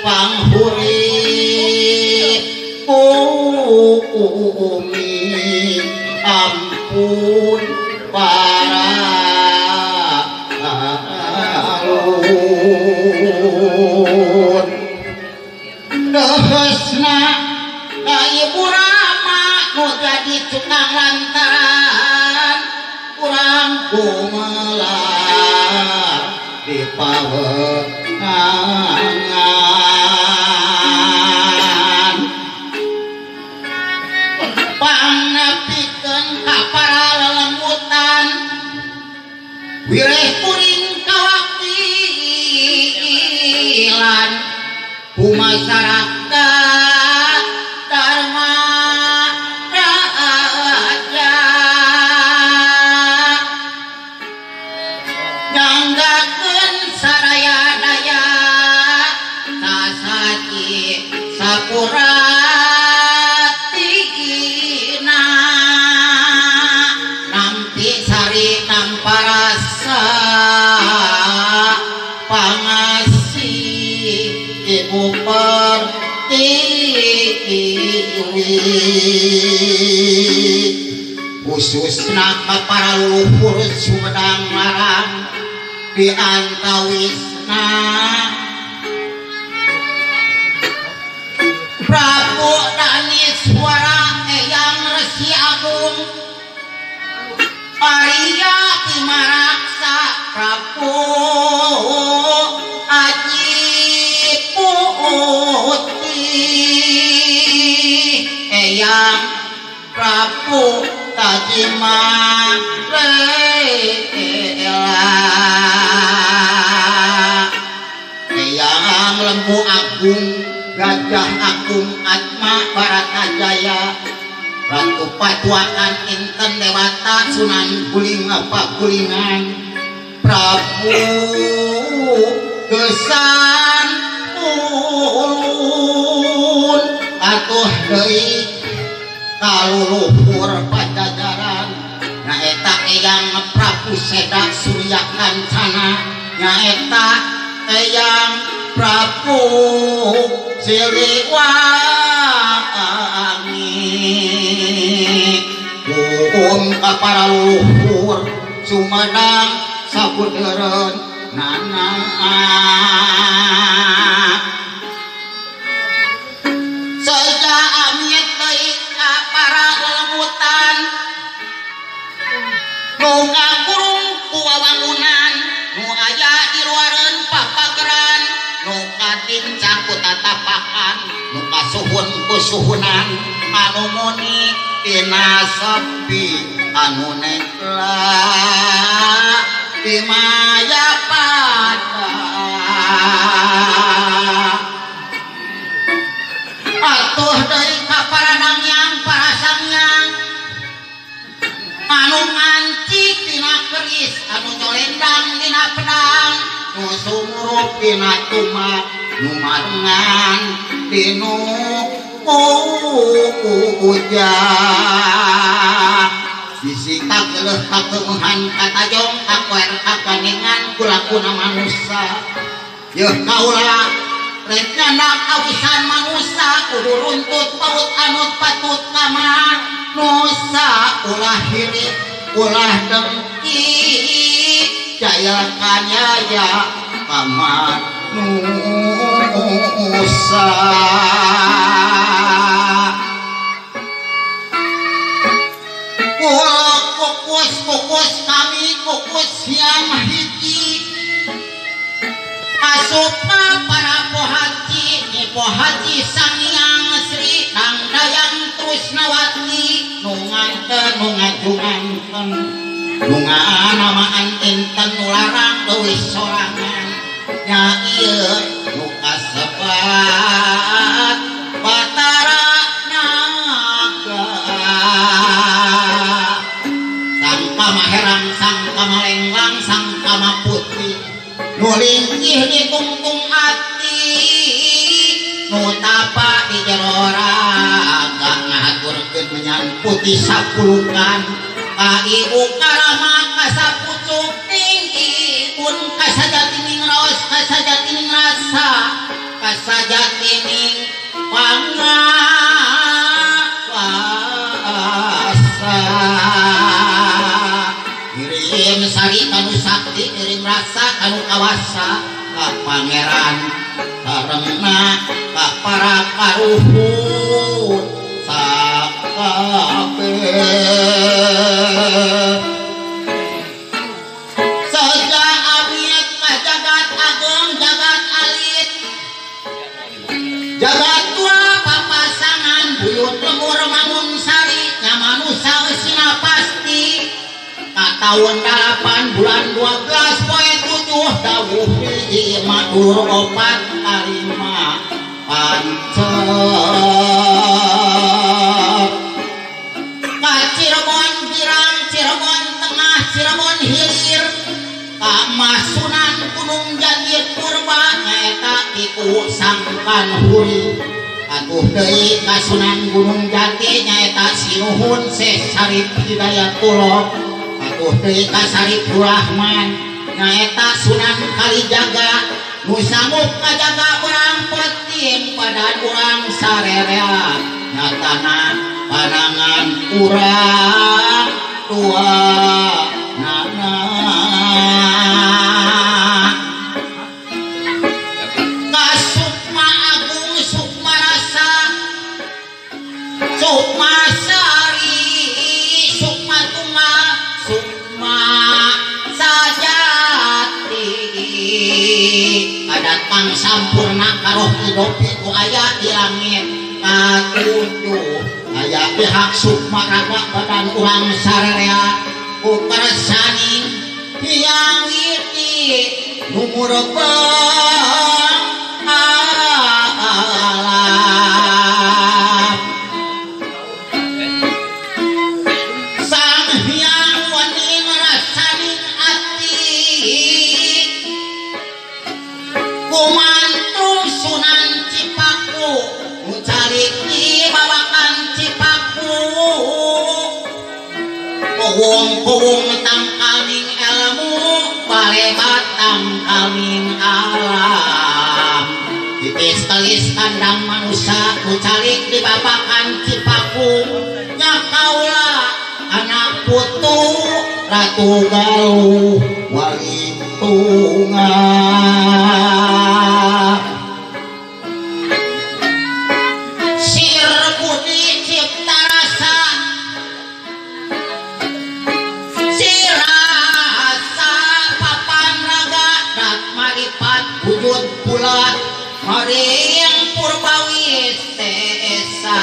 panghurip umi ampun para alun dehesna ka Ibu Rama nu jadi cukang lantaran urang gumelar di pawenangan pangnepikeun ka para lelembutan wireh kuring kawakilan kumasarakat Dharma Raja nyanggakeun saraya daya sasaji sapuratina nampi sari namparasa pangasih Ibu Pertiwi khususna ka para leluhur Sumedang Larang di antawisna Prabu Daniswara Eyang Resi Agung Arya Bimaraksa Prabu Aji Putih Eyang Prabu Tajimalela Eyang Lembu Agung Gajah Agung Atma Baratajaya Ratu Patuakan Inten Dewata Sunan Guling Pagulingan Prabu Gesan Ulun atuh deui kaluluhur pajajaran nyaeta Eyang Prabu Seda Surya Kancana nyaeta Eyang Prabu Siliwangi ka para leluhur Sumedang sabudeureun nana saja amit deui ka para lelembutan nu ngakurung ku wawangunan nu aya di luareun papageran nu katincak ku tatapakan nu kasuhun ku suhunan anu muni tina sepi anu nekla di Mayapada atuh deui ka para dangyang para sangyang anu ngancik dina keris anu nyolendang dina pedang nu sumurup dina tumat nu marengan dinu ujah bisi kageleuh kakeungan katajong kakoer kaganingan kulakuna manusa yeuh kaula rek nyandak awisan manusa kudu runtut paut anut patut ka manusa ulah hirik ulah dengki jaya kanyaya ka manusa. Kukus-kukus kami kukus yang hiji asupna para pohaji nyi pohaji Sangyang Sri Dangdayang Trusnawati nu nganten nu ngajunganten nu nganamaan inten nu larang leuwih sorangan nya ieu nu kasebat Batara Naga Sangkama herang sangkama lenglang sangkama putri nu linggih di tungtung ati nu tapa di jero raga ngahaturkeun menyan putih sapulukan ka ibu karama kasapucuk tinggi pun kasajati ning raos. kasajatining rasa kasajatining pangakuasa ngirim sari kanu sakti ngirim rasa kanu kawasa ka pangeran sarengna ka para karuhun sakabeh saja amit ka jagat agung jagat alit jagat tua papasangan buyut lemur mangun sari nya manusa eusina pasti ka taun 8 bulan 12 poe 7 dawuh hiji madur 4 kalima pancer ka Cirebon Girang Cirebon Tengah Cirebon Hilir ka Masunan Gunung Jati Purba nyaeta Kiku Sangkan Huri atuh deui ka Sunan Gunung Jati nyaeta Sinuhun Syekh Syarif Hidayatullah atuh deui ka Syarif Rahman nyaeta Sunan Kalijaga nu sanggup ngajaga urang penting badan urang sarerea nyatana panangan urang tua nana ka Sukma Agung Sukma Rasa Sukma Sari Sukma Tunggal Sukma Sajati kadatang sampurna karoh hidup itu aya di langit katujuh aya pihak sukma raga badan urang sarerea ku karesaning Hyang Widi nu murebeng alam Sang Hyang Wening rasaning ati kumantung Sunan Cipaku mencari di babakan Cipaku kuwung-kuwung tangkaling ilmu balebat tangkaling alam titis telis kandang manusia mencari di babakan Cipaku nya kaula anak putu Ratu Galuh Wali Tunggal Sir Budi Cipta Rasa Sirasa papan raga dat maripat wujud bulat maring purbawisesa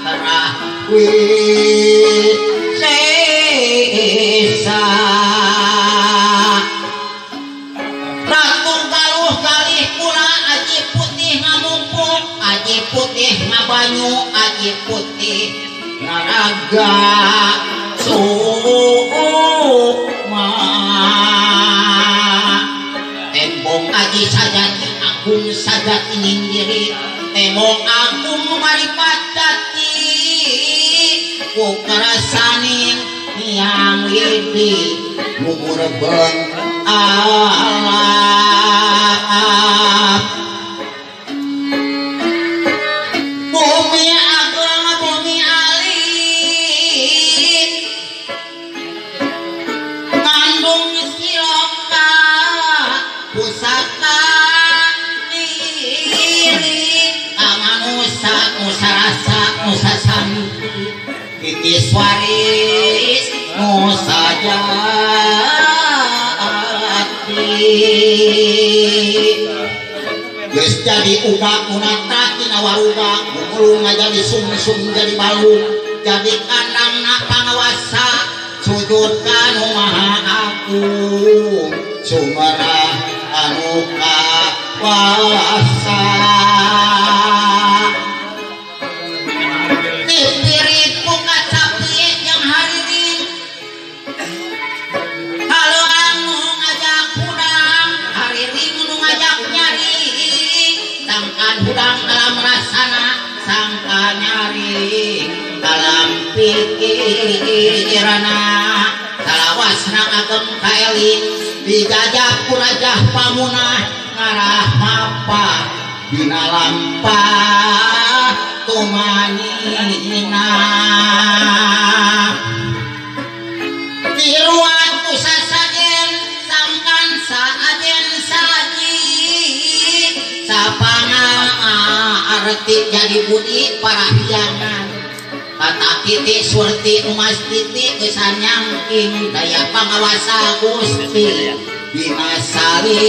terah wisesa Ratu Galuh galih kula aji putih ngamumpung aji putih ngabanyu aji putih ngaraga sukma tembong aji sajati agung sajati nindiri tembong agung maripat jati ku karasaning Hyang Widi nu murebeng alam bumi agung bumi alit ngandung siloka pusaka diri kamanusa nusa rasa nusa santi titis waris nusa jati geus jadi uga munata tina waruga gumulung jadi sungsung jadi balung jadi kandangna pangawasa sujud kanu maha agung sumerah anu kawasa dipirit ku kacapi jeung hariring haluang nu ngajak hudang hariring nu ngajak nyaring sangkan hudang alam rasana sangka nyaring dalam pikirana salawasna ageng kaeling dijajah ku rajah pamunah ngarah mapah dina lampah tumanina tiruan ku sasajen sangkan saajen saji sapanga arti jadi budi parahyangan kata titi surti umas titi kesan nyangking daya pangawasa Gusti binasari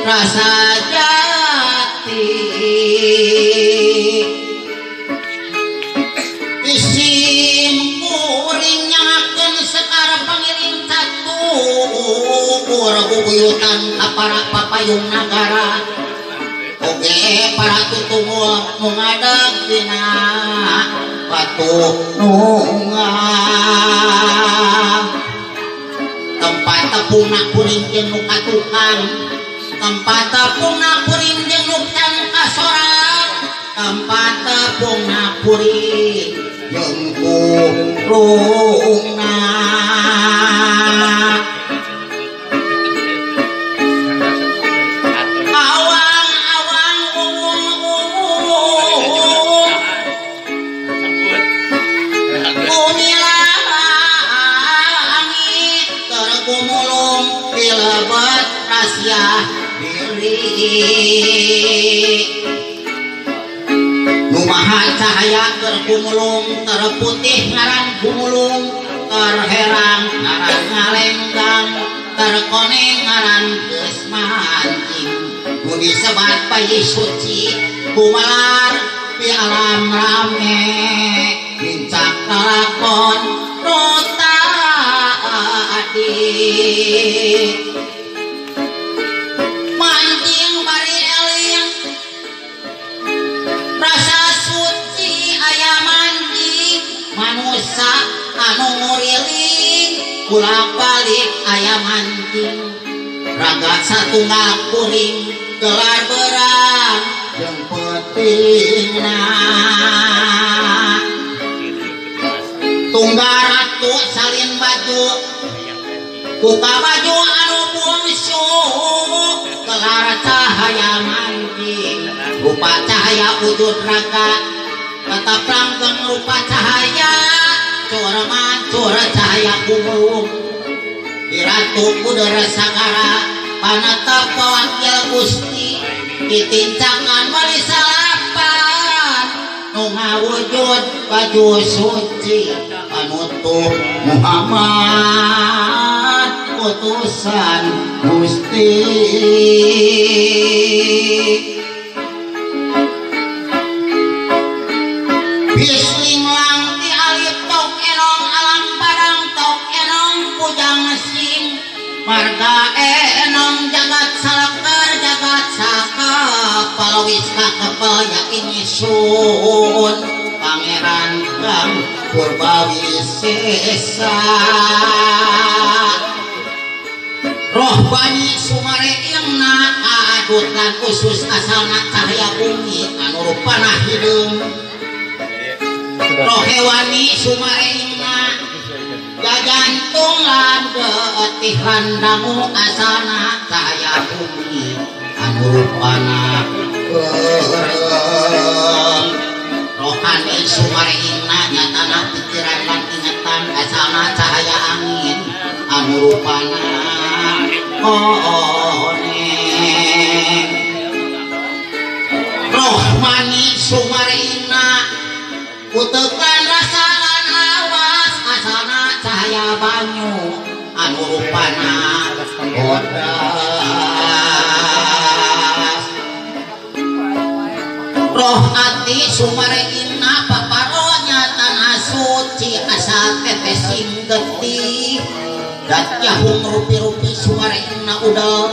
rasa jati isim kuring nyangakeun sekar pangiring catur bubuyutan ka para papayung nagara oge para tutungul nu ngadeg dina batu nunga tempat tepungna kuring jeung nu katukang tempat tepungna kuring jeung nu can kasorang tempat tepungna kuring jeung kurungna awang-awang uwung-uwung kumilangi tergumulung dilebet rahasia diri numaha cahaya tergumulung terputih ngaran gumulung terherang ngaran ngalenggang terkoneng ngaran geus mancing nu disebat bayi suci gumelar di alam rame nincak lalakon nu tadi mancing bari eling rasa suci aya mancing manusa anu nguriling bolak-balik aya mancing raga satunggal kuring gelar berang jeung peutingna tunggal ratu salin baju buka baju anu bungsu gelar cahaya mancing rupa cahaya wujud raga tetap langgeng rupa cahaya cor mancur cahaya gumulung di ratu kudera sagara panatap wakil Gusti ditincangan wali salapan nu ngawujud baju suci panutuh Muhammad utusan Gusti. Bismillah ti alif tok enong alam padang tok enong pujang sing marga enong jagat salakar jagat sakap palawis kakepel yakin sun pangeran kang purbawisesa rohbani sumare ingna kaadut lan khusus asalna cahaya bumi anu rupana hideung roh hewani sumare ingna jajantung lan getih lan dangu asalna cahaya bumi anu rupana beureum rohani sumare ingna nyatana pikiran lan ingetan asalna cahaya angin anu rupana koneng rohmani sumare ingna utekan rasa lan awas asalna cahaya banyu anu rupana bodas roh ati sumare ingna paparonya tanah suci asal tetesing getih dat yahung rupi-rupi sumare ingna udel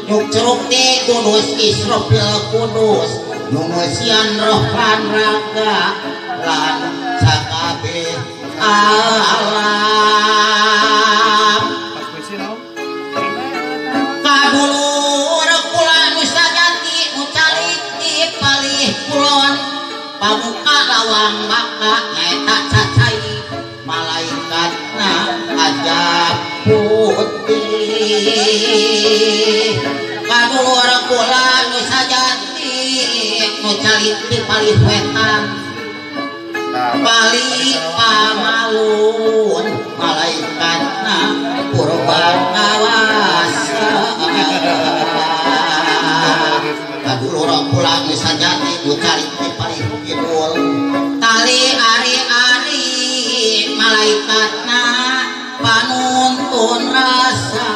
nyuk ceruk ti kudus Israfil kudus nungeusian roh lan raga lan sakabeh alam kadulur kula nu sajati nu calik di palih kulon pamuka lawang maka nyaeta cacai malaikatna ajab putih kadulur kula calik ti palih wetan palih pamalun malaikatna purba kawasa kadulur kula nu sajati nu calik ti palih kidul tali ari-ari malaikatna panuntun rasa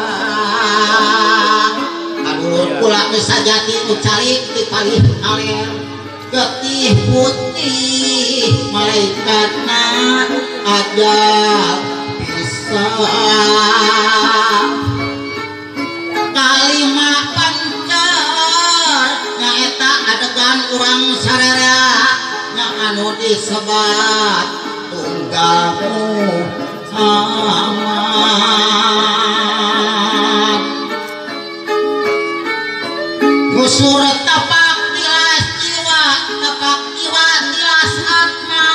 kadulur kula nu sajati nu calik ti palih kaler getih putih malaikatna ajal bisa kalima pancar nyaeta adegan urang sararea nya anu disebat tunggal Muhammad nusur tapak tilas jiwa tapak jiwa tilas atma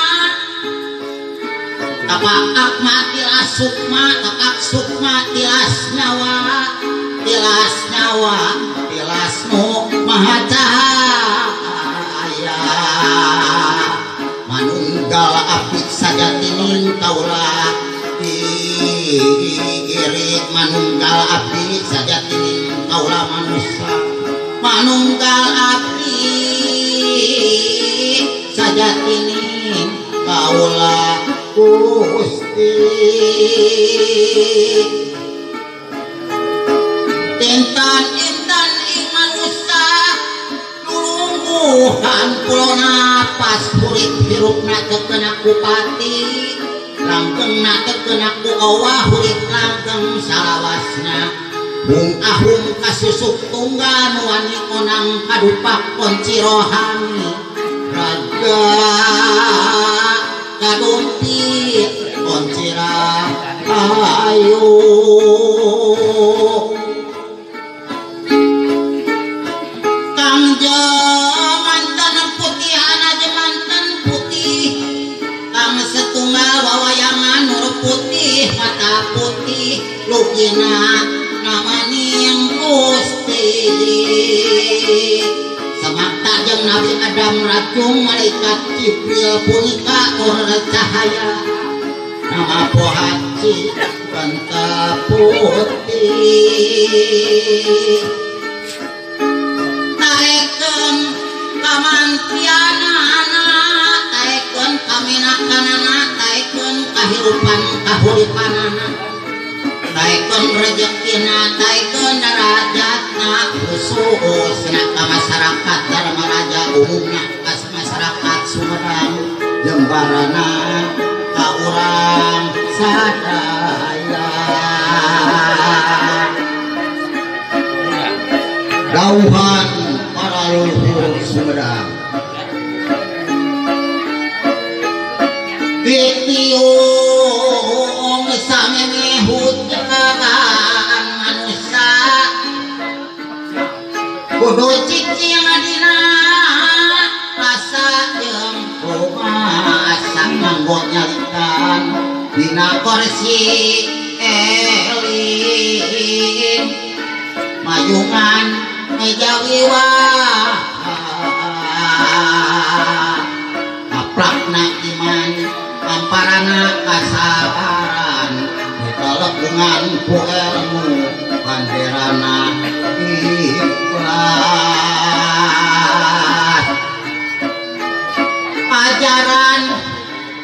tapak atma tilas sukma tapak sukma tilas nyawa tilas nyawa tilas nu maha cahaya manunggal api sajatining kaula diri manunggal api sajatining kaula manusia manunggal api sajatining kaula Gusti intan-intan ing manusia lulungguhan pulo napas kulit hirupna teu kena ku pati langgengna teu kena ku owah hurit langgeng salawasna hung ahung kasusuk tunggal nu wani onang kadupak kunci rohani raga kadumpi kunci rahayu kang jemanten putih ana jemanten putih kang setunggal wawayangan nur putih mata putih lukina namaning Gusti samakta jeung Nabi Adam rajung malaikat Jibril punika tur cahaya nama pohaci banta putih taekeun kamantrianana taekeun kaminakanana taekeun kahirupan kahuripanana taekeun rejekina taekeun darajatna khususna ka masyarakat Dharma Raja umumna ka masyarakat Sumedang jembarana ka urang sadaya dauhan para leluhur Sumedang Ditiung sameme hujan manusia kudu cicing dina rasa jeung rumasa nganggo nyalikan dina kursi elin mayungan meja wiwah aplakna iman amparana kasabaran ditelepungan ku ilmu banderana ikhlas ajaran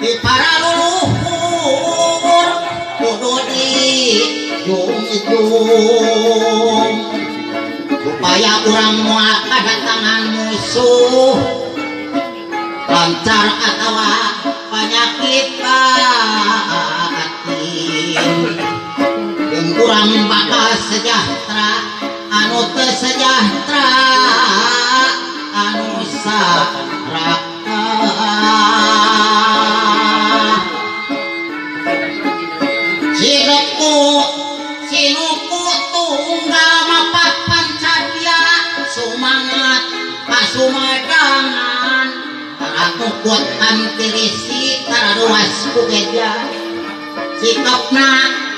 di para leluhur kudu dijungjung supaya urang moal kadatangan musuh lancar atawa penyakit batin jeung urang bakal sejahtera anu teu sejahtera anu sarakah sireku sinuku tunggal mapat pancadia sumangat kasumedangan tarakukut antirisi tararuas kugeja sikapna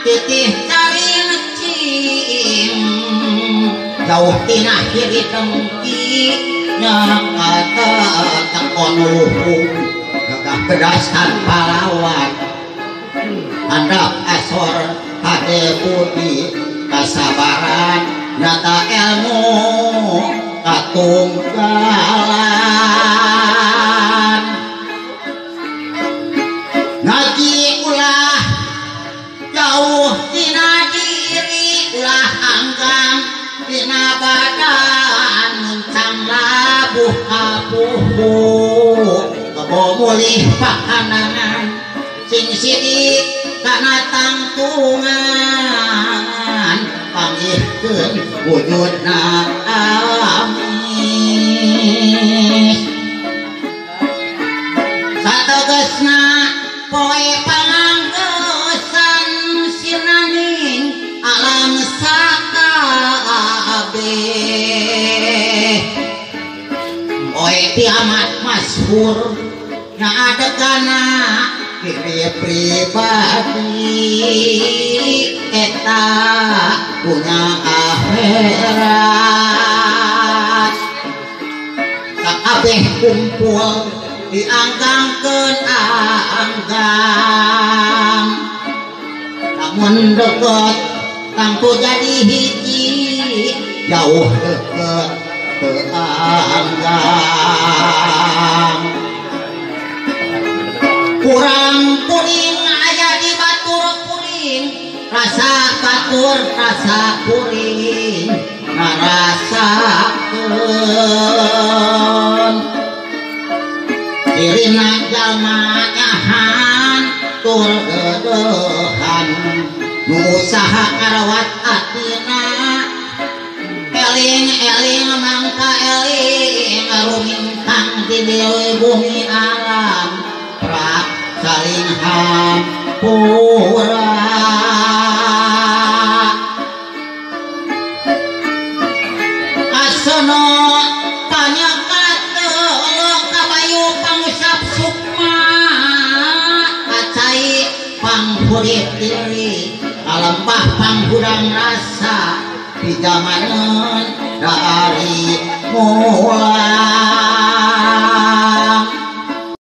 titih carincing jauh tina hiri dengki nyakata tekon luhung gagah gedas tanpa lawan handap asor hade budi kasabaran nyata ilmu katunggalan ngaji ulah jauh tina diri ulah anggang tina badan muncang labuh kapuhu kebo mulih pakanangan sing sidik kana tangtungan panggihkeun wujudna amis sategesna poe panganggesan sirnaning alam sakabeh poe kiamat masyhur nya adegana diri pribadi eta punya akhirat sakabeh kumpul dianggangkeun anggang lamun deket tangtu jadi hiji jauh deket teu anggang kurang kuring aya di batur kuring rasa batur rasa kuring ngarasakeun dirina jalma nyahan tur gedehan nu usaha ngarawat atina eling-eling mangka eling rumintang di bumi alam prak saling hampura asono panyekat kabayu pangusap sukma kacai panghurit diri kalempah panghudang rasa di zamanan dari mula.